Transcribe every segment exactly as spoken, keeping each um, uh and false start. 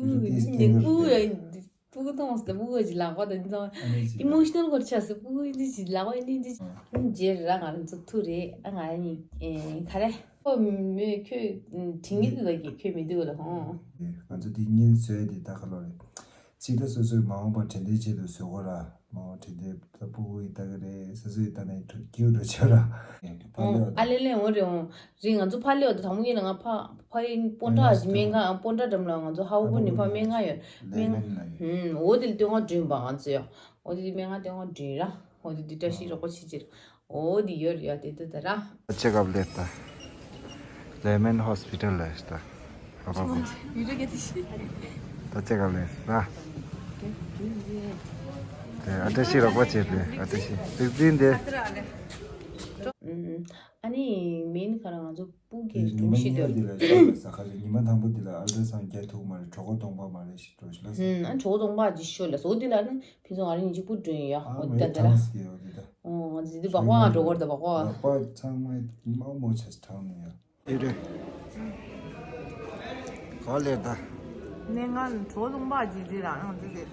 ཉིན་ཀུ་ཡ་སྤུ་གུ་མཐོང་སོང་སྤུ་གུ་ཅིག་ལག་པ་དང་འདི་ཚོ་ཨི་མོ་ཤི་ནལ་སྐོར་ཆགས་སོང་སྤུ་གུ་འདི་ཅིག་ལག་པ་འདི་འདི་ཅིག་རྗེས་ར་ང་རང་ཚོ་ཐུག་རེད། ཨ་ང་གཉིས་ག་རེ་ཁོ་མོས་ཁྱོད་དྲིན་གྱི་འདུག་གི་ཁྱོད་མི་འདུག་ལ་ཧོ། ང་ཚོ་འདི་གཉིས་བཟོས་དེ་ད་ག་ལོ་རེད། ཅིག་ད་སོ་སོའི་མ་འོངས་པ་དྲན་རྟེན་ཆེད་དུ་བཟོ་དགོས་ར། མ་འོངས་དྲན་རྟེན་ད་སྤུ་གུ་ཡི་ལྟ་གི་རེད། སོ་སོ་ཡི་ལྟ་ནས་སྐྱིད་འགྲོ་ཆོག་ར། ཕ་ལེ་ཨ་ལེ་ལེ་འོ་རེད་འོ། རེད་ང་ཚོ་ཕ་ལེ་འོ་ད་དང་པོ་ཉིད་ལ་ང་ཕ་ཕ་ཡི་སྤོན་ཊ་ཨ་སྨན་ཁང་སྤོན་ཊ་འགྲམ་ལ་ང་ཚོ་ཧ་བོ་ནི་ཕ་སྨན་ཁང་ཡོད་སྨན་ཁང་འོ་དེ་ལ་སྟོན་ཁ་བསྐྲུན་པ་ང་ཚོ་ཡ། འོ་དེ་སྨན་ཁང་སྟོན་ཁ་བསྐྲུན་ར། འོ་དེ་དུས་བཀྲ་ཤིས་རོགས་པ་བྱེད་ཅིག་འོ་དེ་ཡོད་རེད་ཡ་དེ་ད་ད་ར། ཅེ་ཀ་ལས་ད། ལེ་མན་ཧོ་སི་པི་ཊལ་ལས་ད། ཨ་པ་པ། ཡུ་ར་གེ་ཏི་ཤི། ད་ཅེ་ཀ་ལས་ད། དེ་ཨ་བཀྲ་ཤིས་རོགས་པ་བྱེད་པས་ཨ་བཀྲ་ཤིས་རིག་འཛིན་དེ། ཨ་ནི་མིན་ཁ་ར་ང་ཚོ་སྤུ་གི་ཉི་སྒྲོམ་མ་གཉིས་གཞི་པ་དེ་འདི་ལ་ཤོག་ལ་ས་ཁ་ཞིག་ཉི་མ་དང་པོ་འདི་ལ་ཨལ་ཏྲ་སའུན་རྒྱག་ཐུབ་མ་རེད། གྲོད་ཁོག་སྟོང་པ་མ་རེད་ཞེས་འགྲོ་ཞིག་ལ་ས། ཨ་གྲོད་ཁོག་སྟོང་པ་ཅིག་ཤོད་ལ་སོ་འདི་ལ་ནི་ཕི་ཚོ་ང་རང་ཉིན་གཅིག་པུ་འགྲོ་ཡིན་ཡ། ཨ་འོ་འདི་མེད་ད་འདི་ར། ཐང་སི་ཡོད་འདི་ད། ཨོ་ང་ཚོ་འདི་འདི་བག་བག་འགྲོ་གོར་ད་བག་བག་ལག་པ་ཚང་མ་མོག་མོག་ཆ་ཞིག་ཐང་ནི་ཡ། ཨེ་རེད། ག་ལེར་ད། གནས་ངན་གྲོགས་ལུང་པ་ཇི་ཇི་རང་ཡང་ཇི་ཇི།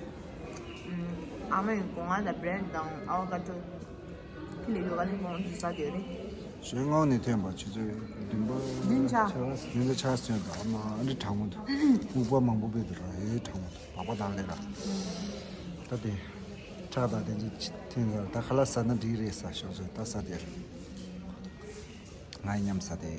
ཨ་མའི་སྒོ་ང་དང་བྷི་རེཌ་དང་ཨ་བ་ཀ་ཏོ། ཁི་ལི་ཡོ་ག་ལི་མོང་ཇི་ས་དེ་རེད། ཞོལ་ངོགས་ནས་ཐོན་པ་ཆུ་ཚོད་བདུན་པ། བདུན་ཆ། བདུན་ཆ་ཆགས་སོང་ད་ཨ་མ་ཨ་འདྲི་གྲང་མོ་འདུག་སྨུག་པ་མང་པོ་བེད་འདུག་ར་ཨེ་གྲང་མོ་འདུག་བག་པ་དང་ལེ་ར། ད་དེ། ཁྲག་དང་དེ་ཚོ་ཐོན་ད་ཁ་ལག་ཟ་ན་འགྲིག་རེད་ས་ཞོག་ཚོད་ད་ས་དེར། ང་མཉམ་ས་དེ་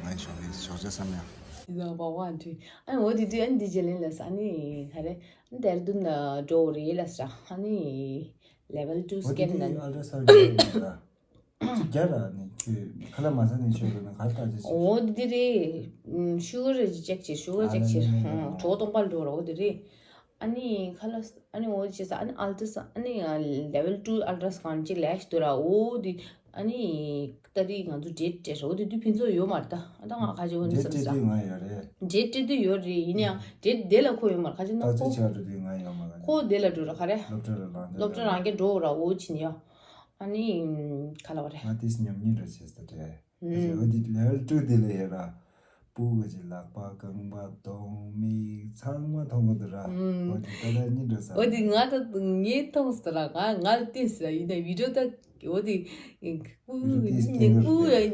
ང་ཞོགས་ཀྱི་ཞོགས་ཇ་བསམ་ཡང་། ཡིན་ཙང་བག་བག་འདྲི། ཨ་ནི་འོ་དེ་དུས་ཨ་ནི་འདི་རྗེས་ལེན་ལ་ས་ཨ་ནི་ག་རེ་ཨ་ནི་དེར་དུན་ལ་འགྲོ་རེད་ལ་ས་ཨ་ནི་ལེ་ཝལ་ཊུ་སི་ཀེན་ལ། ཨལ་ཏྲ་སའུན་ཌི་ཅིག་རྒྱ་ར་ནི་ཁྱོད་ཁ་ལག་མ་ཟ་ནས་ཤོར་འགྲོ་ན་ག་ལྟ་ཅི་ཞིག་འོ་དེ་རེད། ཤུ་གར་ཅེག་བྱེད་ཤུ་གར་ཅེག་བྱེད་གྲོད་སྟོང་པ་འགྲོ་ར་འོ་དེ་རེད། ཨ་ནི་ཁ་ལག་ཨ་ནི་འོ་ཅི་ས་ཨ་ནི་ཨལ་ཏྲ་ས་ཨ་ནི་ལེ་ཝལ་ཊུ་ཨལ་ཏྲ་སི་ཀེན་ཅིག་ལས་ཤི་དུ་ར་འོ་དེ། ཨ་ནི་ད་རེས་ང་ཚོ་ཌེ་ཊི་སྤྲད་ཤག་འོ་དེ་དུས་ཕུན་ཚོགས་ཡོད་མ་རེད་ད། ཨ་ད་ང་ཁ་ཅིག་འོ་ནི་ཌེ་ཊི་བསམ་སྤྲད་ས། དུས་ང་ཡོད་རེད། ཌེ་ཊི་སྤྲད་དུས་ཡོད་རེད་ཡིན་ཡང་ཌེ་ཊི་དེ་ལ་ཁོ་ཡོད་མ་རེད་ཁ་ཅིག་ན་ད་ཁོ། ཅི་བྱ་འགྲོ་དུས་ང་ཡོད་མ་རེད། ཁོ་དེ་ལ་འགྲོ་ར་ག་རེ། སློབ་གྲྭ་ལ་ལངས་སློབ་གྲྭ་རང་གི་འགྲོ་ར་འོ་ཕྱིན་ཡ། ཨ་ནི་ག་ལ་བ་རེད། ང་ཏིས་ཉམས་ཉེས་འགྲོ་བྱེད་ས་རེད། ཨ་ཅེ་འོ་དེ་ལེ་ཝལ་ཊུ་དེ་ལ་ཡོད་ར། སྤུ་གུ་ཅིག་ལག་པ་རྐང་པ་གདོང་མིག་ཚང་མ་མཐོང་གི་འདུག་ར། ཨུམ། འོ་དེ་ད་ལྟ་གཉིད་འགྲོ་ས། འོ་དེ་ང་ད་ངས་མཐོང་སོང་ར་ང་ང་ལ་བལྟས་སོང་ཡིན་ན་བི་ཌིའོ་ད་འོ་དེ་སྤུ་གུ་ཡིན་ན་སྤུ་གུ་ཡ་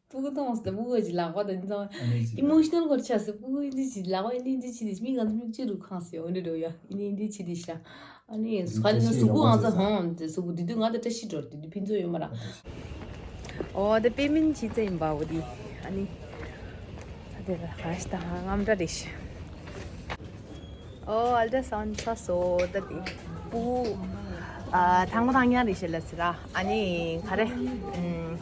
སྤུ་གུ་མཐོང་སོང་སྤུ་གུ་ཅིག་ལག་པ་ད་འདི་ཚང་ཨི་མོ་ཤི་ནལ་སྐོར་ཆགས་སོང་སྤུ་གུ་འདི་ཅིག་ལག་པ་འདི་འདི་ཅིག་དེ་མིག་ང་ཚོ་མིག་ཆུ་རུ་ཁེངས་སོང་འོ་འདྲ་འགྲོ་ཡ་ཡིན་ན་འདི་ཅིག་དེ་ཤ། ཨ་ནི་སུ་ཁ་ནི་སུ་གུ་ང་ཚོ་ཧོན་དེ་སུ་གུ་དེ་དུས་ང་ད་བཀྲ་ཤིས་འགྲོ་དེ་དུས་ཕན་ཚུན་ཡོད་མ་ར། ཨོ་དེ་པེ་མེན་ཊི་བྱེད་ཚེ་ཡིན་པ་འོ་དེ་ཨ་ནི་ད་དེ་ལ་ག་ཞིག་དང་རྔམ་འདྲ་རེད་ཤི། ཨོ་ཨལ་ཏྲ་སའུན་ཌི་ཚ་སོ་ད་དེ་སྤུ་གུ་ཨ་ཐང་མ་ཐང་ཉང་རེད་ཤི་ལ་སི་ར་ཨ་ནི་ག་རེ་ཨུམ།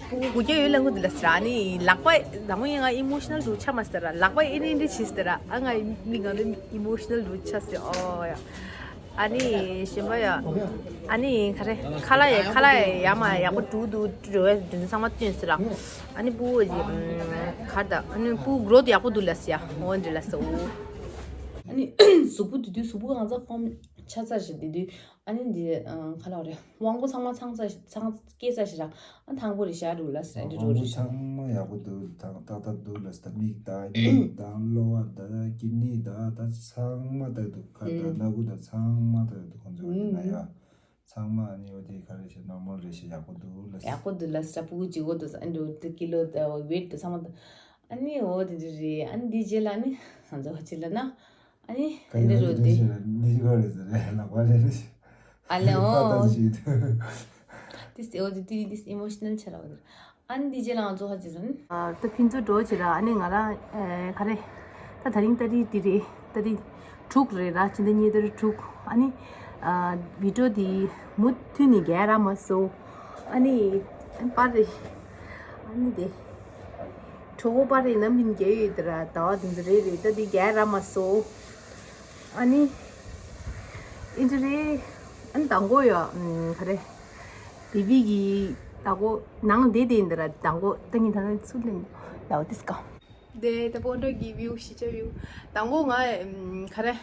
སྤུ་གུ་དགུ་བརྒྱ་ཡོད་ལ་ངུ་འདི་ལ་ཟེར་ཨ་ནི་ལག་པ་དང་པོ་ཡིན་ང་ཨི་མོ་ཤི་ནལ་འདྲ་ཆགས་མ་ཟེར་ལག་པ་ཨི་འདྲ་འདྲ་བྱེད་ཟེར་ཨ་ང་མིག་ང་ཚོ་ཨི་མོ་ཤི་ནལ་འདྲ་ཆགས་ཟེར་ཨོ་ཡ། ཨ་ནི་གཞན་པ་ཡ། ཨ་ནི་ག་རེ་ཁ་ལག་ཡ་ཁ་ལག་ཡ་ཡ་མ་ཡག་པོ་འགྲོ་འདུག་འགྲོ་བའི་འདུན་ཚང་མ་སྟོན་ཟེར་ཨ་ནི་སྤུ་གུ་ཡི་ག་རེ་ད་ཨ་ནི་སྤུ་གུ་གྲོད་ཡག་པོ་འདུག་ལ་ཟེར་ཡ་འོ་འདི་ལ་ཟེར་ཨོ། ཨ་ནི་གཟུགས་པོ་དེ་དུས་གཟུགས་པོ་གང་ཚ་ཧོམ་ཆ་ཚ་ཞིག་དེ་དུས། ཨ་ནི་འདི་ཨ་ག་ལ་བ་རེད། དབང་པོ་ཚང་མ་ཚང་ས་ཚང་སྐྱེས་ས་ཞིག་ར། ཨ་དང་པོ་རེད་ཤ་རུ་ལ་ས་འདི་རུ་དབང་པོ་རེད་ཤ། ཚང་མ་ཡག་པོ་འདུག་དང་ཏག་ཏག་འདུག་ལ་ས་མིག་དང་སྙིང་དང་གློ་བ་དང་ཀིཌ་ནི་དང་ད་ཚང་མ་ལྟ་འདུག་ཁ་དང་སྣ་ཁུག་དང་ཚང་མ་ལྟ་འདུག་ཁོང་ཚོ་འདི་ན་ཡ། ཚང་མ་ཨ་ནི་འོ་དེ་ག་རེ་ཤ་ནོར་མལ་རེད་ཤ་ཡག་པོ་འདུག་ལ་ས། ཡག་པོ་འདུག་ལ་ས་སྤུ་གུ་གཅིག་པོ་འདུག་ས་ཨ་འདྲ་འདི་ཀི་ལོ་དང་ཝེཊ་དང་ཚང་མ་འདུག་ཨ་ནི་འོ་དེ་འདྲ་རེད། ཨ་ནི་འདི་རྗེས་ལ་ནི་ང་ཚོ་ཧ་ཅི་ལ་ན། ཨ་ནི་ཨ་ནི་རོ་དེ་མི་གོ་རེ་ཟེར་རེ་ལག་པ་རེ་རེ་ཨ་ལེ་ཨོ། This is emotional ཆ་ར་བ་དེ། ཨ་ནི་འདི་རྗེས་ལ་ང་ཚོ་ཧ་ཅི་ཟེར་ནི། ད་ཕན་ཚུན་འགྲོ་བྱེད་ར་ཨ་ནི་ང་རང་ག་རེ། ད་ད་རིང་ཏ་རིག་འདི་རེད་ཏ་རིག་དྲུག་རེད་ར་ཕྱི་ཟླ་གཉིས་ཏ་རིག་དྲུག་ཨ་ནི་བི་ཌིའོ་འདི་མུ་མཐུད་ནས་རྒྱག་ར་མ་སོང་། ཨ་ནི་པར་རེད། ཨ་ནི་དེ། གྲོད་ཁོག་པ་རེད་ནམ་ཡིན་རྒྱལ་ཡོད་དེ་ར་ཟླ་བ་དེ་ཚོ་རེད་རེད་ད་དེ་རྒྱལ་ར་མ་སོང་། ཨ་ནི་ཨིན་ཏི་རེད། ཨ་ནི་དང་པོ་ཡ་ག་རེ་བི་བི་གི་དང་པོ་ནང་བསྡད་དེ་ཡིན་དེ་ར་དང་པོ་ད་ཉིན་ད་ནི་ཚུར་ལེན་ལའོ་དིས་ཀ་དེ་ད་པོ་འདྲ་གི་བིའུ་ཤི་ཆ་བིའུ་དང་པོ་ང་ག་རེ་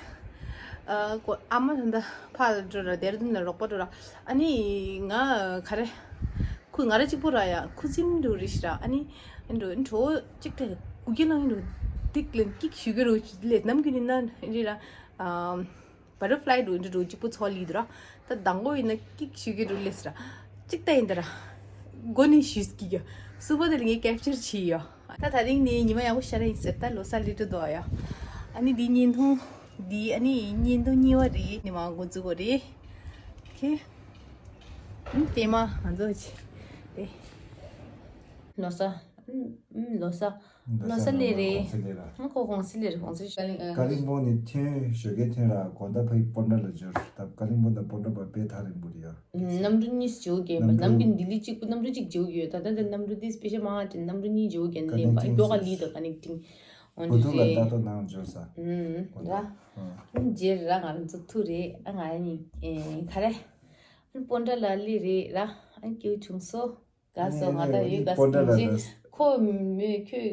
ཨ་མ་ད་ད་ཕ་ལ་འགྲོ་ར་དེར་དུན་ལ་རོགས་པ་འགྲོ་ར་ཨ་ནི་ང་ག་རེ། ཁོས་ང་ར་གཅིག་པོ་ར་ཡ་ཁུ་སིམ་འགྲོ་རེ་ཤི་ར་ཨ་ནི་འགྲོ་འགྲོ་གཅིག་ཏེ་གུ་གེ་ནང་འགྲོ་ ཏིག་ལན་ཀིག་ཞུ་གི་རུ་ལས་ནམ་གི་ནི་ན་རི་ར། བ་ཊར་ཕ་ལའི་འགྲོ་འགྲོ་གཅིག་པུ་ཚོ་ལི་དུ་ར། ད་དང་པོ་ཡིན་ན་ཀིག་ཞུ་གི་རུ་ལས་ར། གཅིག་ད་ཡིན་ད་ར། མགོ་ནས་ཞུས་ཀྱི་ཡོད། སུ་པ་དེ་ལ་ངས་ཀེབ་ཅར་བྱས་ཡོད། ད་ད་རིང་ནི་ཉི་མ་ཡག་པོ་ཤར་ཡིན་ཟེར། ད་ལོ་གསར་སླེབས་འགྲོ་འདུག་ཡ། ཨ་ནི་འདི་བརྙན་ཐུང་། འདི་ཨ་ནི་བརྙན་ཐུང་གཉིས་པ་རེད། ཉི་མ་འགོ་འཛུགས་པ་རེད། ཁེ། ཨུམ་དེ་མ་ང་ཚོ་ཆེ། དེ། ལོ་གསར། ཨུམ་ཨུམ་ལོ་གསར། ལོ་གསར་སླེབས་རེད། གོང་ས་སླེབས་ར། ཨ་ཁོ་གོང་ས་སླེབས་རེད། གོང་ས་ཤར་གླིང་ཨ། ཀ་ལིང་པོང་ནས་ཐོན་ཞོགས་ཀས་ཐོན་ར། དགོང་དག་ཕ་གི་སྤོན་ཊ་ལ་འབྱོར། ད་ཀ་ལིང་པོང་དང་སྤོན་ཊ་བར་དཔེ་ཐག་རིང་པོ་རེད་ཡ། གནམ་གྲུ་གཉིས་འཇོག་གི་ཡིན་པ། གནམ་གྲུ་གནམ་གྱི་ལྡི་ལི་གཅིག་པུ་གནམ་གྲུ་གཅིག་འཇོག་གི་ཡོད། ད་ད་ད་གནམ་གྲུ་དེ་སྤེ་ཤལ་མ་ཧ་ཏྲི་གནམ་གྲུ་གཉིས་འཇོག་གི་ཡིན་ལེན་པ། ཀ་ནེག་ཊིང་སྐྱོ་ག་ལི་དང་ཀ་ནེག་ཊིང་། འོན་བུ་ཏུ་ལ་ཏྲི་ལྟ་རེད། ཏོ་ནང་འབྱོར་ས། ཨུམ་ར། ཨུམ་རྗེས་ར་ང་རང་ཚོ་ཐུག་རེད། ཨ་ང་གཉིས་ཨེ་ག་རེ། ཨ་སྤོན་ཊ་ལ་སླེབས་རེད་ར། ཨ་སྐྱིད་བྱུང་སོ། དགའ་སོང་། ང་ད་ཡོད་དགའ་སོང་། ཁོ་མོས་ཁྱོད་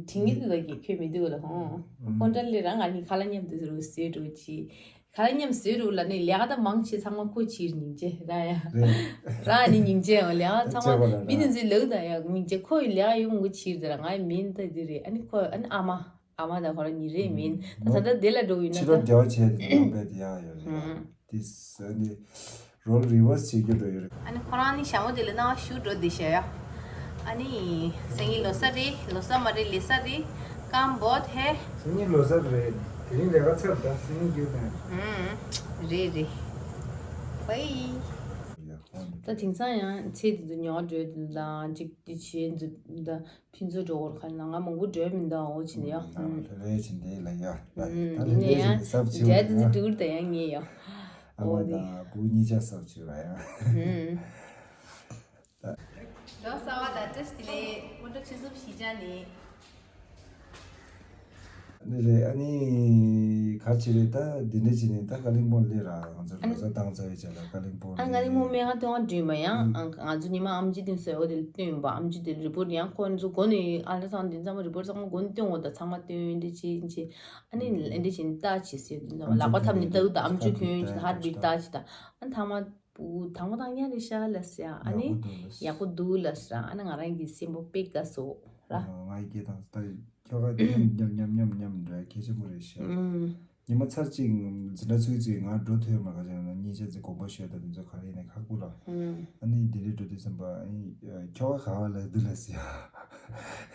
དྲིང་ཡིག་གི་ག་གི་ཁྱོད་མི་འདུག་ལ་ཧོ། ཧོན་ཏྲ་ལི་རང་ང་གཉིས་ཁ་ལ་མཉམ་དུ་རུ་བཟོས་འགྲོ་ཅི། ཁ་ལ་མཉམ་བཟོས་འགྲོ་ལ་ནི་ལས་ཀ་ད་མང་ཆེ་ཚང་མ་ཁོ་ཕྱིར་སྙིང་རྗེ་ར་ཡ། ར་ནི་སྙིང་རྗེ་ཡང་ལས་ཀ་ཚང་མ་མི་དེ་ཚོའི་ལག་ད་ཡ་སྙིང་རྗེ། ཁོ་ཡི་ལས་ཀ་ཡོང་གི་ཕྱིར་དེ་ར། ང་ཡི་མིན་ད་དེ་རེད། ཨ་ནི་ཁོ་ཨ་ནི་ཨ་མ། ཨ་མ་དང་ཁོ་རང་གཉིས་རེད་མིན། ད་ད་ལྟ་དེ་ལ་འགྲོ་ཡིན་ན་ཕྱི་ལོགས་འབྲེལ་བ་བྱས་ཏེ་ཡོང་པས་དེ་ཡག་ཡོད་རེད། དེ་ས་ནི་རོལ་རི་ཝར་སི་བྱེད་རྒྱུ་འགྲོ་ཡོད་རེད། ཨ་ནི་ཁོ་རང་ནི་ཞྭ་མོ་དེ་ལ་སྣང་བ་ཞུ་འགྲོ་བསྡད་ཤག་ཡ། ཨ་ནི་སང་ཉིན་ལོ་གསར་རེད། ལོ་གསར་མ་རེད། ལེ་གསར་རེད། ཀམ་བོད་ཧེ། སང་ཉིན་ལོ་གསར་རེད། དེ་རིང་ལས་ཀ་ཚར་ད་སང་ཉིན་རྒྱུ་དང་། ཧུམ། རེད་རེད། བའི། ད་དེང་སང་ཡང་ཚེ་འདི་ཚོ་ཉོ་བ་འགྲོ་དུས་དང་གཅིག་དེ་བྱེད་འཛུལ་ད། ཕན་ཚུན་འགྲོ་བར་ཁ་ན་ང་མང་པོ་འགྲོ་མི་འདུག་འོ་ཆི་ནས་ཡ། ལྷོད་ལྷོད་བྱེད་འདི་ལ་ཡ། ད་ལྷོད་ལྷོད་བྱེད་འདི་སབ་ཆུ་འདྲ་འདི་འདུག་ད་ཡང་ངས་ཡ། ཨ་མ་དང་བུ་གཉིས་ཆ་སབ་ཆུ་ལ་ཡ། ལོ་གསར་བ་དང་བཀྲ་ཤིས་བདེ་ལེགས། སྔོན་འགྲོ་ཆུ་ཚོད་བཞི་ཆ་ནས། ནི་རེད། ཨ་ནི་ག་ཅི་རེད། ད་འདི་འདྲ་བྱས་ནས་ད་ཀ་ལིང་པོང་སླེབས་ར། ང་ཚོ་ལོ་གསར་བཏང་ཚར་བའི་རྗེས་ལ་ཀ་ལིང་པོང་ཨ་ནི་ཀ་ལིང་པོང་སྨན་ཁང་སྟོན་པ་འགྲིམ་པ་ཡང་ཨ་ང་ཚོ་ཉི་མ་ཨམ་ཆི་དེ་ཚོ་འོ་དེ་ལ་སྟོན་པ། ཨམ་ཆི་དེ་ལ་རི་པོར་ཡང་ཁོ་ཚོ་མགོ་ནས་ཨ་ལ་སང་དེ་ཚང་མ་རི་པོར་ཚང་མ་མགོ་ནས་སྟོན་འོ་ད་ཚང་མ་སྟོན་འདི་བྱེད་འདི་བྱེད། ཨ་ནི་འདི་བྱེད་ནི་ལྟ་བྱེད་ཟེར་དེ་ཚང་མ་ལག་པ་འཐམས་ནས་ལྟ་འུ་ད་ཨམ་ཆི་གྱོན་ཧར་ཊི་བིཊ་ལྟ་བྱེད་ད་ཨ་ནི་ཐང་མ། པུ་དང་པོ་དང་ཉ་རེ་ཤ་ལ་སི་ཡ། ཨ་ནི་ཡག་པོ་འདུག་ལ་སི་ར། ཨ་ནི་ང་རང་གི་སེམས་པ་དཔེ་དགའ་སོ་ར། ང་ཡི་སྐད་དང་ད་ཁྱོ་ག་མཉམ་མཉམ་མཉམ་མཉམ་མཉམ་འདྲ་གལ་ཆེན་པོ་རེད་ཤག་ཉི་མ་ཚར་གཅིག་འཛིན་གྲྭ་ཚུགས་ཚུགས་ང་འགྲོ་ཐུབ་ཡོད་མ་རེད། ག་ཅེ་ན་གཉིས་ཆ་ཚིག་དགོངས་པ་ཞུ་ཡ་ད་དེ་ཚོ་ག་རེ་ཡིན་ནའི་ཁག་པོ་ར། ཨ་ནི་ལྡི་ལི་འགྲོ་དུས་ཙམ་པ་ཨ་ནི་ཁྱོ་ག་ག་བ་ལ་འདུག་ལ་སི་ཡ།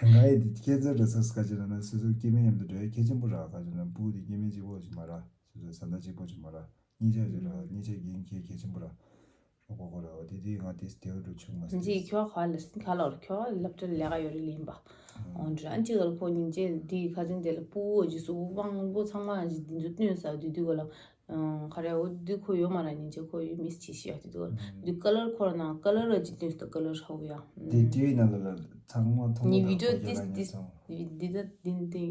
ང་ཡི་དེ་ཁྱེད་ཚོ་འགྲོ་ས་སུ་ག་ཅེ་ན་སོ་སོ་སྐྱེ་དམན་མཉམ་དུ་འགྲོ་ཡ་གལ་ཆེན་པོ་ར། ག་ཅེ་ན་བུ་དེ་སྐྱེ་དམན་གཅིག་པོ་ཞིག་མ་ར། སོ་སོ་བཟའ་ཟླ་གཅིག་པོ་ཞིག་མ་ར། གཉིས་ཆ་ཞིག་ལ་གཉིས་ཆ་རྒན་གལ་གལ་ཆེན་པོ་ར། ཨོ་གོ་གོ་ར་ཨོ་དེ་དུས་ང་དེ་སྡེ་བ་འགྲོ་ཆུང་མ་ཟིན། ཁྱོ་ག་ལ་ཁ་ལོར་ཁྱོ་ག་སློབ་གྲྭ་ལས་ཀ་ཡོད་རེད་ལིན་པ། ཨོ་འདྲ་ཨན་ཅི་ག་ལ་ཁོ་སྙིང་རྗེ་འདི་ཁ་ཚན་དེ་ལ་སྤུ་བོ་ཇི་སུ་དབང་པོ་ཚང་མ་ཇི་འདི་ཚོ་སྟོན་ས་དུས་དུས་ག་ལ། ཁ་རེ་ཨོ་དུས་ཁོ་ཡོད་མ་ར་སྙིང་རྗེ་ཁོ་ཡོད་མིས་ཆི་ཤི་ཡ་དུས་དུས་ག་ལ། དུས་ཀ་ལར་ཁོ་ར་ན་ཀ་ལར་ར་ཇི་སྟོན་ས་ཀ་ལར་ཧ་གོ་ཡ། དེ་ཊི་ཝི་ནང་ལ་ལ་ཚང་མ་མཐོང་ངི་བི་ཌི་ཡོ་ཏིས་ཏིས་འདི་ད་འདི་འདི་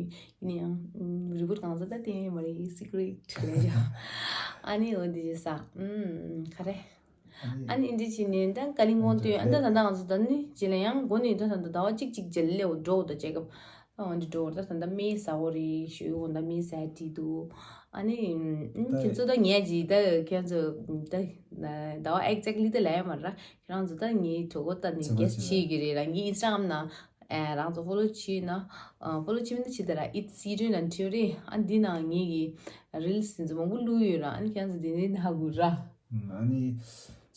ཡིན་ཡང་རི་པོར་གང་ཟག་ད་དེ་ཡིན་མ་རེད་སི་ཀི་རེ་ཊི་རེད་ཡ། ཨ་ནི་འོ་འདི་ས་ཁ་རེ། ཨ་ནི་འདི་ཕྱི་ནས་ད་ཀ་ལིང་གོང་སྟོན་ཨ་ད་ད་ད་ང་ཚོ་ད་ནི་རྗེས་ལ་ཡང་མགོ་ནས་ད་ད་ད་ཟླ་བ་གཅིག་གཅིག་རྗེས་ལ་སླེབས་འགྲོ་ད་ཅེ་ཀབ་ཨ་འོ་འདི་འགྲོ་ད་ད་ད་མེ་ས་འོ་རེད་ཞུ་འོ་ད་མེ་ས་དྲི་འདུག་ཨ་ནི་ཁྱེད་ཚོ་ད་ངས་ཀྱི་ད་ཁྱེད་ཚོ་ད་ཟླ་བ་ཨེག་ཛེག་ལི་ད་ལ་ཡ་མ་ར། ཁྱེད་རང་ཚོ་ད་ངའི་གྲོད་ཁོག་ལྟ་ནས་ག་ཚོད་ག་ཚོད་བྱེད་ཀྱི་རེད་ར། ངའི་ཨིན་སི་ཊ་གྷ་རམ་ནང་ཨེ་རང་ཚོ་ཕོ་ལོ་བྱེད་ན་ཨ་ཕོ་ལོ་བྱེད་མིན་ན་བྱེད་ད་ར། ཨིཊ་སི་ཌི་ཡུ་ཨན་ཐི་ཡུ་རེད། ཨ་འདི་ནང་ངའི་གི་རིལ་སི་འཛིན་མང་པོ་བླུགས་ཡོད་ར། ཨ་ནི་ཁྱེད་རང་ཚོ་དེ་ནས་ན་དགོས་ར། ཨ་ནི་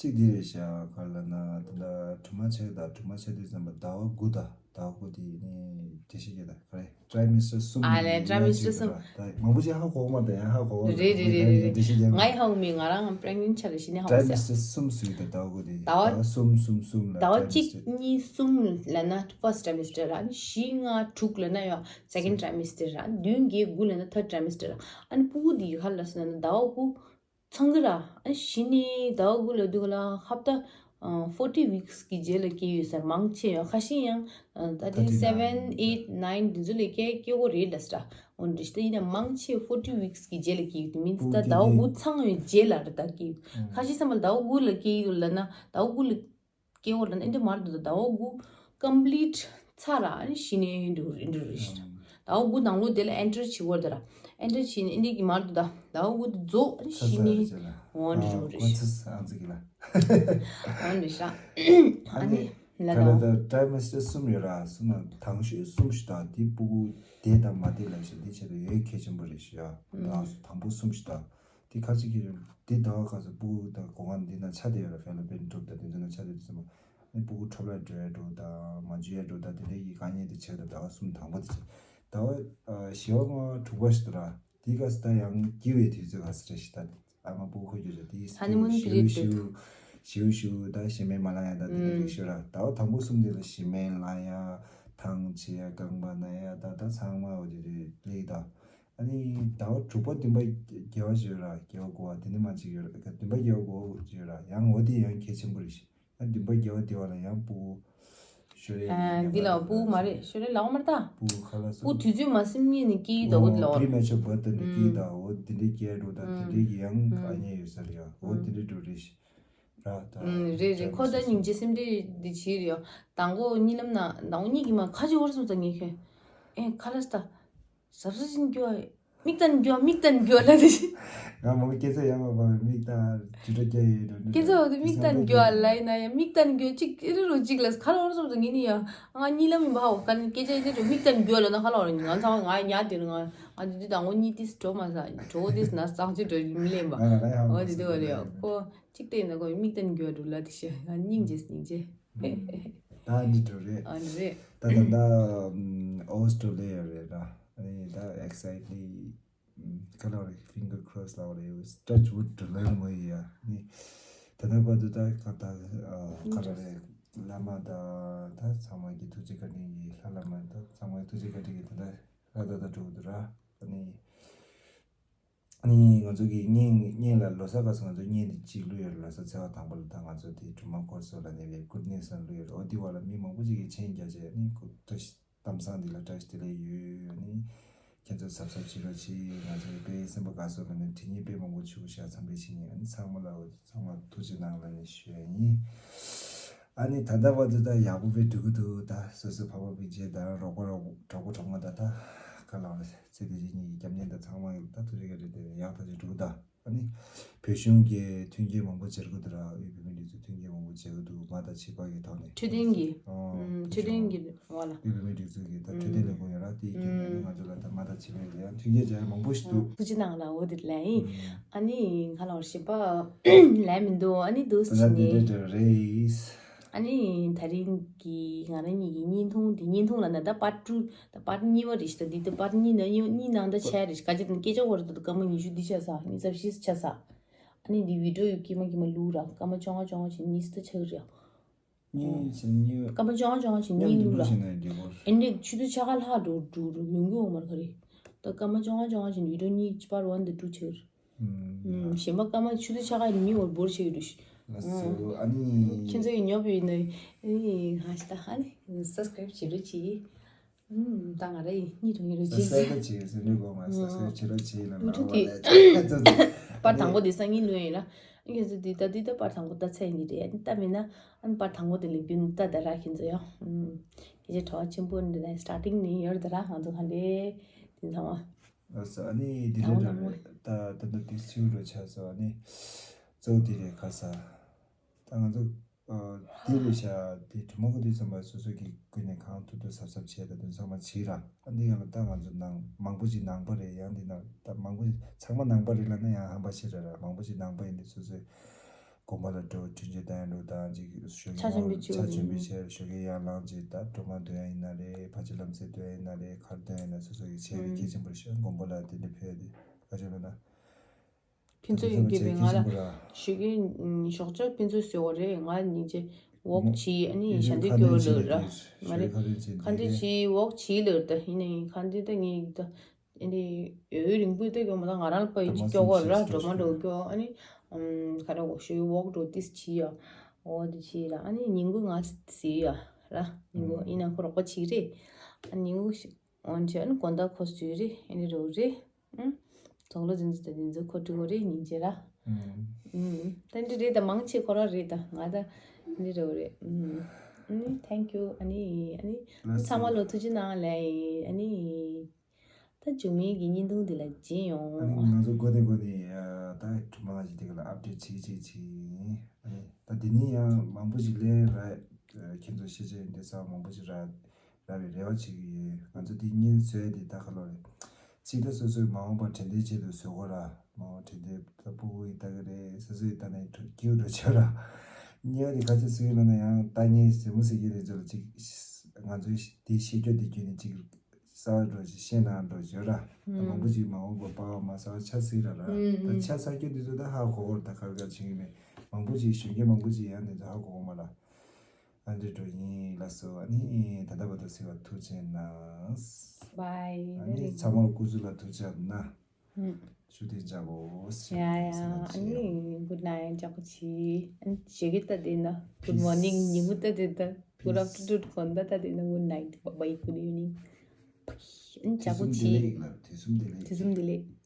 གཅིག་འདི་རེད་ཤག་ག་ལ་ན་དེ་འདྲ་གྲུ་མ་ཆད་ད་གྲུ་མ་ཆད་དུས་ཙམ་པ་ཟླ་བ་དགུ་ད་ཟླ་བ་དགུ་དེ་ནི་འགྲེལ་བཤད་རྒྱག་ད་ག་རེ། ཊ་རའི་མེ་སི་ཊར་གསུམ་ཨ་ལས་ཊ་རའི་མེ་སི་ཊར་གསུམ། ད་མང་པོ་ཅིག་ཧ་གོ་མ་ད་ཡང་ཧ་གོ་བ་རེད་རེད་རེད་རེད། ང་ཡི་ཧ་གོ་མི་ང་རང་པྲེག་ནེན་ཆ་རེ་ཞི་ནས་ཧ་གོ་ས། ཊ་རའི་མེ་སི་ཊར་གསུམ་ཟུག་ད་ཟླ་བ་དགུ་དེ་ཟླ་བ་གསུམ་གསུམ་གསུམ་ལ་ཟླ་བ་གཅིག་གཉིས་གསུམ་ལ་ན་ཕར་སི་ཊི་ཊ་རའི་མེ་སི་ཊར་ར། ཨ་ནི་བཞི་ལྔ་དྲུག་ལ་ན་ཡང་སེ་ཀེན་ཌི་ཊ་རའི་མེ་སི་ཊར་ར། བདུན་བརྒྱད་དགུ་ལ་ན་ཐར་ཌི་ཊ་རའི་མེ་སི་ཊར་ར། ཨ་ནི་ཕྲུ་གུ་དེ་ཡི་ཧ་ལ་སོང་ན་ཟླ་བ་དགུ། ཚང་གི་ར། ཨ་གཞི་ནས་ཟླ་བ་དགུ་ལ་དུས་ལ་ཧབ་ཏ་ཕོར་ཊི་ཝིག་སི་གི་རྗེས་ལ་སྐྱེས་ཡོད་ས་མང་ཆེ་ཡང་། ཁ་ཤས་ཡང་ད་ལྟའི་སེ་བེན་ཨེཊ་ནཱིན་འདི་ཚོ་ལས་སྐྱེ་སྐྱེ་གོ་རེད་ལ་སི་ར། འོན་ཏེ་ད་ཡིན་ན་མང་ཆེ་ཕོར་ཊི་ཝིག་སི་གི་རྗེས་ལ་སྐྱེས་ཡོད་དུ་མིན་ད་ཟླ་བ་དགུ་ཚང་བའི་རྗེས་ལ་རེད་ད་སྐྱེས་ཡོད། ཁ་ཤས་ཚང་མ་ཟླ་བ་དགུ་ལ་སྐྱེས་ཡོད་ལ་ན་ཟླ་བ་དགུ་ལ། སྐྱེ་བོ་ལ་ནི་འདི་མར་དུ་ཟླ་བ་དགུ་ཀམ་པི་ལིཊ་ཚར་ར་ཨ་ནི་གཞི་ནས་འགྲོ་འགྲོ་རེད། ཟླ་བ་དགུ་ནང་ལོགས་དེ་ལ་ཨེན་ཊར་བྱེད་དགོས་རེད་ད་ར། ཨེན་ཊར་བྱས་ནས་འདི་གི་མར་དུ་ད་ཟླ་བ་དགུ་དེ་རྫོགས་ཨ་ནི་གཞི་ནས་འོང་འགྲོ་རེད། འོང་རེད་ཤག་ཨ་ནི། ལ་ག་ལ་དང་། ད་ཊའིམ་མ་སི་ཊར་གསུམ་ཡོད་ར། གསུམ་ནང་དང་ཤོས་གསུམ་ཞིག་དང་དེ་སྤུ་གུ་བདེ་དང་མ་བདེ་ལ་ཞིག་དེ་ཆེད་དུ་ཡོད་གལ་ཆེན་པོ་རེད་ཤག་ཡ། ད་དང་པོ་གསུམ་ཞིག་དང་དེ་ཁ་ཅིག་གི་དེ་ཟླ་བ་སྐབས་སུ་སྤུ་གུ་དང་སྒོ་ང་འདི་ན་ཆ་དེ་ཡོད་ར། ཕེ་ལོ་པེན་ཊུབ་དང་དེ་ཚོ་ན་ཆ་དེ་དུས་ཙམ་པ་ནི་སྤུ་གུ་འཕྲོ་བརླག་འགྲོ་ཡ་འགྲོ་དང་མ་འཇུ་ཡ་འགྲོ་དང་དེ་འདྲའི་གི་དཀའ་ངལ་དེ་ཆེ་གི། ད་ཟླ་བ་གསུམ་དང་པོ་དེ་ཆེ། ཟླ་བ་བཞི་བ་ལྔ་པ་དྲུག་པ་ཞིག་ཏུ་ར། དེའི་སྐབས་སུ་ད་ཡང་སྐྱིད་པའི་དུས་ཚོད་ག་ས་རེ་ཞིག་ད་ཨ་མ་སྤུ་གུ་འཁོར་རྒྱུ་རེད། དེའི་ཧ་ནི་མུན་པི་རི་ཡཌ་ཞིའུ་ཞིའུ་ཞིའུ་ཞིའུ་ད་ཞེ་མེར་མ་ལངས་ཡ་ད་དེ་འདྲ་རིགས་ཤོད་ར། ཟླ་བ་དང་པོ་གསུམ་དེ་ལ་ཞེ་མེར་ལངས་ཡ་ཐང་ཆད་ཡ་རྐང་པ་ན་ཡ་ད་ད་ཚང་མ་འོ་དེ་རེད་ལེགས་ད། ཨ་ནི་ཟླ་བ་དྲུག་པ་བདུན་པ་བརྒྱད་པ་ཞིག་ཡོད་ར། བརྒྱད་པ་དགུ་པ་དེ་ནི་མ་གཅིག་ཡོད་ར། བདུན་པ་བརྒྱད་པ་དགུ་པ་ཞིག་ཡོད་ར། ཡང་འོ་དེ་ཡང་གལ་ཆེན་པོ་རེད་ཤག་ཨ་བདུན་པ་བརྒྱད་པ་དེ་བ་ལ་ཡང་སྤུ་གུ་ཤོ་རེ་ཨ་འདི་ལ་སྤུ་གུ་མ་རེད། ཤོ་རེ་ལའོ་མར་ད། སྤུ་གུ་ཁ་ལག་སོགས་སྤུ་དུས་ཚོད་མ་སིམ་ཉིན་ནི་སྐྱིད་དོ་གོ་ལའོ། པི་རི་མེ་ཆོར་བར་ཏི་ནི་སྐྱིད་ད་འོ་དེ་འདྲའི་སྐྱེ་འགྲོ་ད་དེ་འདྲའི་གི་ཡང་ཨ་ཉེ་ཡོད་ས་རེད་ཡ། འོ་དེ་འདྲའི་འགྲོ་རེད་ཤག་ར་ད། རེད་རེད། ཁོ་ད་སྙིང་རྗེ་སེམས་ཁྲལ་འདི་བྱེད་རེད་ཡ། དང་པོ་གཉིད་ལམ་ན་དང་པོ་གཉིད་ཀྱི་མ་ཁ་ཅིག་བོར་སོང་ཙང་ངས་ཁྱོད་ཨེ་ཁ་ལག་ད། གཟབ་གཟབ་ཅིག་རྒྱོ། མིག་ལྟ་ནས་རྒྱོ། མིག་ལྟ་ནས་རྒྱོ་ལབ་དེ། ང་མོ་སྐད་ཆ་ཡང་མ་པ་མིག་ལྟ་ཇུ་འདྲ་རྒྱ་ཡོད་འགྲོ་འདི། སྐད་ཆ་འོ་དེ་མིག་ལྟ་ནས་རྒྱོ་ལབ་ཡིན་ན་ཡང་མིག་ལྟ་ནས་རྒྱོ་གཅིག་ཨེ་རེ་རུ་གཅིག་ལ་ཁ་ལོ་རུ་སོང་ཙང་ངེད་གཉིས་ཡང་ང་གཉིད་ལམ་ཡིན་པ་ཧ་གོ་ག་ནས་སྐད་ཆ་ཨེ་རེ་རུ་མིག་ལྟ་ནས་རྒྱོ་ལབ་ན་ཁ་ལོ་རུ་ང་ཚང་མ་ང་ཉལ་དེ་རུ་ང་ང་དེ་དུས་དང་པོ་གཉིད་ཏིས་འགྲོ་མ་ས་གྲོགས་ཏིས་ན་གཙང་ཆུ་འགྲོ་མི་ལེན་པ། ང་ལ་ཡང་འོ་དེ་དུས་བ་རེད་ཡ་ཁོ། གཅིག་བལྟས་ན་ཁོ་མིག་ལྟ་ནས་རྒྱོ་འགྲོ་ལབ་དེ་ཤེས་ང་སྙིང་རྗེ་སྙིང་རྗེ། ད་འདི་འགྲོ་རེད། ཨ་ནི་རེད། ད་ད་ད་ཨོ་སི་ཊྲེ་ལི་ཡ་རེད་ད། ཨ་ནི་ད་ཨེག་སའེ་ཊི་ལི་ཁ་ལོ་རེད། ཕིང་གར་ཁྲོ་སི་ལ་རེད། ཊཆ་ཝུཌ་འགྲོ་ལེ་མོ་ཡ་ནི། ད་ད་བར་དུ་ད་ཁ་ད་ཁ་ལོ་རེད། བླ་མ་ད་ད་ཚང་མ་གི་ཐུགས་རྗེ་བཀའ་དྲིན་གྱིས་ལྷ་བླ་མ་ད་ཚང་མ་གི་ཐུགས་རྗེ་བཀའ་དྲིན་གྱིས་ད་ད་ལྷ་ད་ད་འགྲོ་གི་འདུག་ར། ཨ་ནི། ཨ་ནི་ང་ཚོ་གི་བརྙན་བརྙན་ལ་ལོ་གསར་སྐབས་སུ་ང་ཚོ་བརྙན་དེ་གཅིག་བླུགས་ཡོད་རེད། ལོ་གསར་ཚེས་པ་དང་པོ་ལ་ད་ང་ཚོ་དེ་སྒྲོལ་མ་འཁོར་སོགས་ལ་ནས་བའི་གུཌ་ནེས་ལ་བླུགས་ཡོད་རེད། འོ་དེ་བ་ལ་མི་མང་པོ་ཅིག་གིས་མཆན་རྒྱག་བྱས་ནི་ཁོ་ད་གཏམ་བཟང་འདི་ལ་བཀྲ་ཤིས་བདེ་ལེགས་ཡོད། ཨ་ནི་ཁྱེད་ཚོ་གཟབ་གཟབ་བྱེད་རོགས་གྱིས། ང་ཚོ་གི་དཔེ་སེམས་པ་དགའ་སོགས་ལ་ནས་དྲི་ངན་དཔེ་མང་པོ་བྱུག་ཤག་འཚམས་འདྲི་བྱེད་ཉིན། ཨ་ནི་ཚང་མ་ལ་འོ་དེ་ཚང་མ་ཐུགས་རྗེ་གནང་ལ་ནས་ཞུ་ཡ་ཡིན། ཨ་ནི་ད་ལྟ་བར་དུ་ད་ཡག་པོ་དཔེ་འགྲོ་གི་འདུག་ད་སོ་སོ་ཕ་མ་སྤུན་མཆེད་དང་རོགས་པ་རོགས་གྲོགས་པོ་གྲོགས་མོ་ད་ད་ག་ལ་བ་ཚེ་དེ་རིང་གི་སྐྱབས་གནས་ད་ཚང་མ་ད་ཐུགས་རྗེ་བཀའ་དྲིན་དེ་ཡག་ཐག་ཆོད་འགྲོ་གི་ད། ཨ་ནི་བོད་གཞུང་གི་མཐུན་རྐྱེན་མང་པོ་སྦྱར་གི་འདུག་ར། དབུས་བོད་མིའི་སྒྲིག་འཛུགས་མཐུན་རྐྱེན་མང་པོ་སྦྱར་གི་འདུག་མ་དང་བྱིས་པ་གི་ཐོག་ནས་འཕྲོད་བསྟེན་གྱི་ཨོ་ཨུམ་འཕྲོད་བསྟེན་གྱི་ཨོ་ལ། དབུས་བོད་མིའི་སྒྲིག་འཛུགས་ཀྱི་ད་འཕྲོད་བསྟེན་ལས་ཁུངས་ཡོད་ར། དེའི་བརྒྱུད་ནས་ཨ་ནི་ང་ཚོ་ལ་ད་མ་དང་བྱིས་པ་ལ་ཡང་མཐུན་རྐྱེན་སྦྱར་མང་པོ་ཞིག་འདུག་ཐུགས་རྗེ་གནང་ལ་འོ་དེ་ལ་ཡིན། ཨ་ནི་ཁ་ལོ་བཞི་པ་ལས་མི་འདུག་ཨ་ནི་འདུག་ཟེར་ནས། ཨ་ནི་དེ་རེད། ཨ་ནི་ད་རིང་གི་ང་རང་གཉིས་ཀྱི་བརྙན་ཐུང་འདི་བརྙན་ཐུང་ལ་ན་ད་པར་ཊུ་ད་པར་གཉིས་པ་རེད་ཤག་ད་འདི་ད་པར་གཉིས་ན་གཉིས་གཉིས་ནང་ད་ཆ་རེད་ཤག་ག་ཅི་ད་སྐད་ཆ་བོར་ད་སྐར་མ་ཉི་ཤུ་འདི་ཆ་ས་ཉི་ཤུ་རྩ་བཞི་ཆ་ས། ཨ་ནི་འདི་བི་ཌིའོ་ཡོད་ཀྱི་མ་ཀྱི་མ་ལུག་ར་སྐར་མ་བཅོ་ལྔ་བཅོ་ལྔ་ཆེ་གཉིས་ད་ཆགས་རེད། གཉིས་ཆེ་གཉིས། སྐར་མ་བཅོ་ལྔ་བཅོ་ལྔ་ཆེ་གཉིས་ལུག་ར། ཨེ་འདྲས་ཆུ་ཚོད་ཕྱེད་ཀ་ལྷག་འགྲོ་འགྲོ་འགྲོ་ཡོང་གི་འོང་མ་རེད་ག་རེད། ད་སྐར་མ་བཅོ་ལྔ་བཅོ་ལྔ་ཆེ་བི་ཌིའོ་གཉིས་པར་ཝན་དང་ཊུ་ཆགས་རེད། ཨུམ། གཞན་པ་སྐར་མ་ཆུ་ཚོད་ཕྱེད་ཀ་ཉིན་འོར་འབོར་ཆེ་ཡོད་རེད། ལགས་སོ། ཨ་ནི་ཁྱེད་ཚོ་ཡི་ཉོབ་ཡོད་ན་ཨ་ནི་ང་ཞིག་ད་ཨ་ནི་སབ་སི་ཀ་རེབ་བྱེད་རོགས་གྱིས། ཨུམ། ད་ང་ར་ཡི་གཉིད་དྲོ་གཉིད་རོ་བྱེད་ཟེར། སབ་སི་ཀ་རེབ་བྱེད་ཟེར་ནས་གོ་ང་སབ་སི་ཀ་རེབ་བྱེད་རོགས་གྱིས་ལ་ང་འོ་ལ་ལ་པར་དང་པོ་དེ་སང་ཉིན་ལོན་ཡིན་ལ། ཨ་ཁྱེད་ཚོ་དེ་ད་དུས་ད་པར་དང་པོ་ད་ཚད་ཡིན་གྱི་རེད། ཨ་ནི་ད་མིན་ན་ཨ་ནི་པར་དང་པོ་དེ་ལས་རྒྱུན་ད་ད་ར་ཁྱེད་ཚོ་ཡོ། ཨུམ། སྐད་ཆ་དྲི་བ་ཆེན་པོ་འདི་ནས་སི་ཊར་ཊིང་ནས་ཡོད་ད་ར་ང་ཚོ་ག་འདྲས་དེ་ཚང་མ། ལགས་སོ། ཨ་ནི་འདི་འདྲ་འདྲ་རེད། ད་ད་ལྟ་དེ་སིའུ་རུ་ཆགས་སོ། ཨ་ནི་གཙོ་བོ་དེ་རེད་ཁ་ས། ད་ང་ཚོ་ཨ་དེ་རེད་ཤག་དེ་གྲུ་མ་ཁོ་དེ་ཚང་མ་སོ་སོ་གི་ཀུན་ནས་གང་ཐུབ་ཐུབ་གཟབ་གཟབ་བྱས་ད་དེ་ཚང་མ་བྱས་ར། ཨ་འདི་ཡང་ལ་ད་ང་ཚོ་ནང་མང་པོ་ཞིག་ནང་པ་རེད། ཡང་འདི་ན་ད་མང་པོ་ཚང་མ་ནང་པ་རེད་ལབ་ན་ཡང་ཧམ་པ་ཆེ་ར་ར། མང་པོ་ཞིག་ནང་པ་ཡིན་དེ་སོ་སོའི་དགོན་པ་ལ་འགྲོ་དྲིན་ཆེན་བསྟན་འགྲོ་དང་ཅིག་ཞོགས་ཀྱི་ཆ་ཆེན་པོའི་ཆ་ཆེན་པོའི་ཆེ་ཞོགས་ཀྱི་ཡར་ལངས་ཅིག་ད་སྒྲོལ་མ་འདོན་ཡ་ཡིན་ན་རེད། ཕ་ཆེ་ལམ་སེང་འདོན་ཡ་ཡིན་ན་རེད། གར་འདོན་ཡ་ཡིན་ན་སོ་སོ་གི་བྱས་རེད། གལ་ཆེན་པོ་རེད་ཤག་དགོན་པ་ལ་དེ་འདྲ་ཕེབས་ཡ་དེ་ག་ཅོ་མེད་ན། ཕུན་ཚོགས་ཡོད་ཀྱི་བས་ང་ལ་ཞོགས་ཀྱི་ཞོགས་ཇ་ཕུན་ཚོགས་ཟོས་པ་རེད། ང་ཉིན་བྱེད་ཝོག་བྱས་ཨ་ནི་ཞལ་འདོན་སྐྱོར་ལོས་ར། ང་རེད་ཁ་འདོན་བྱས་ཝོག་བྱས་ལོས་ར། ད་ཡིན་ནའི་ཁ་འདོན་ད་ངས་ད། ཨ་ནི་ཡུན་རིང་པོ་ལྟ་སྐྱོ་མ་ད་ང་རང་ལ་པ་ཡི་ཅི་སྐྱོ་གོ་ར་འགྲོ་མ་འགྲོ་སྐྱོ། ཨ་ནི་ཁ་ར་འོ་ཞུ་ཝོག་འགྲོ་ཏིས་ཆི་ཡ་འོ་དི་ཆི་ར། ཨ་ནི་ཉིན་གུང་ང་སི་ཡ་ར་ཉིན་གུང་ཡིན་ན་ཁོ་རོགས་པ་ཆི་རེད། ཨ་ཉིན་གུང་ཞིག་འོན་ཆི་ཨ་ནི་དགོང་དག་ཁོ་སུ་རེད། ཨ་ནི་རོ་རེད། ཨུ་དོག་ལོ་འཛིན་འཛིན་ད་འཛིན་འཛིན་ཁོ་ཀྲི་གོ་རེད་ཉིན་ཆེ་ར། ཨུ་ད་འདི་རེད་ད་མང་ཆེ་ཁོ་ར་རེད་ད་ང་ད་འདི་རོ་རེད། ཨ་ནི་thank you ཨ་ནི་ཨ་ནི་ཚང་མ་ལོ་ཐུགས་རྗེ་གནང་ལེ་ཨ་ནི། ད་མཇུག་མའི་གི་བརྙན་ཐུང་འདི་ལ་མཇལ་ཡོང་། ཨ་ནི་ང་ཚོ་འགོ་ནས་འགོ་ནས་ད་གྲུ་མ་ཞིག་དེ་ག་ལ་ཨབ་ཌེཊ་བྱེད་བྱེད་བྱེད་ཡིན། ཨ་ནི་ད་འདི་ནས་ཡང་མང་པོ་ཞིག་ལས་ར་ ཁྱེད་ཚོ་ཤེས་བྱ་ཡིན་དེ་ཚོ་མང་པོ་ཞིག་རག་རག་པའི་རེ་བ་བྱེད་ཀྱི་ཡོད། ང་ཚོ་འདི་བརྙན་བཟོས་ཏེ་ད་ག་ལོ་རེད། གཅིག་ད་སོ་སོའི་མ་འོངས་པ་དྲན་རྟེན་ཆེད་དུ་བཟོ་དགོས་ར། མ་འོངས་དྲན་རྟེན་ད་སྤུ་གུ་ཡིས་ལྟ་གི་རེད། སོ་སོ་ཡིས་ལྟ་ན་སྐྱིད་པོ་འགྲོ་ཆོག་ར། གཉིས་པ་དེ་ག་ཚོད་ཟེར་ན་ན་ཡང་ལྟ་མཁན་གཟིགས་མོ་གཟིགས་མཁན་དེ་ཚོ་ལ་ཅིག་ང་ཚོའི་དེ་ཤེས་རྒྱུ་དེ་བརྒྱུད་ནས་ཅིག་གསར་པ་འགྲོ་ཅིག་ཤེས་ན་འགྲོ་བརྗོད་ར། ད་མང་པོ་ཅིག་མ་འོངས་པ་པ་བ་མ་གསར་པ་ཆ་སྲིད་ར་ར། ད་ཆ་ཚ་རྒྱུ་དེ་ཚོ་ད་ཧ་གོ་གོ་ར། ད་ག་རེ་ག་རེ་བྱེད་ཀྱི་མེད། མང་པོ་ཅིག་གཞོན་སྐྱེས་མང་པོ་ཅིག་ཡང་དེ་ཚོ་ཧ་གོ་གོ་མ་ར། ཨ་འདྲེ་འགྲོ་ཡིན་ལགས་སོ། ཨ་ནི་ད་ལྟ་བར་དུ་གཟིགས་པར་ཐུགས་རྗེ་གནང་། Bye། ཨ་ནི་ཚང་མར་སྐུ་གཟུགས་ལ་ཐུགས་རྗེ་གནང་། ཨུམ། ཤུགས་ལྡན་ཅག་པོ། ཡ་ཡ། ཨ་ནི་good night ཅག་པོ་ཆི། ཨ་ནི་ཞེ་གི་ད་དེ་ན་good morning ཉི་མོ་ད་དེ་ད་good afternoon དགོང་དག་ད་དེ་ན་good night bye bye good evening། ཨ་ནི་ཅག་པོ་ཆི། དུས་གསུམ་བདེ་ལེགས།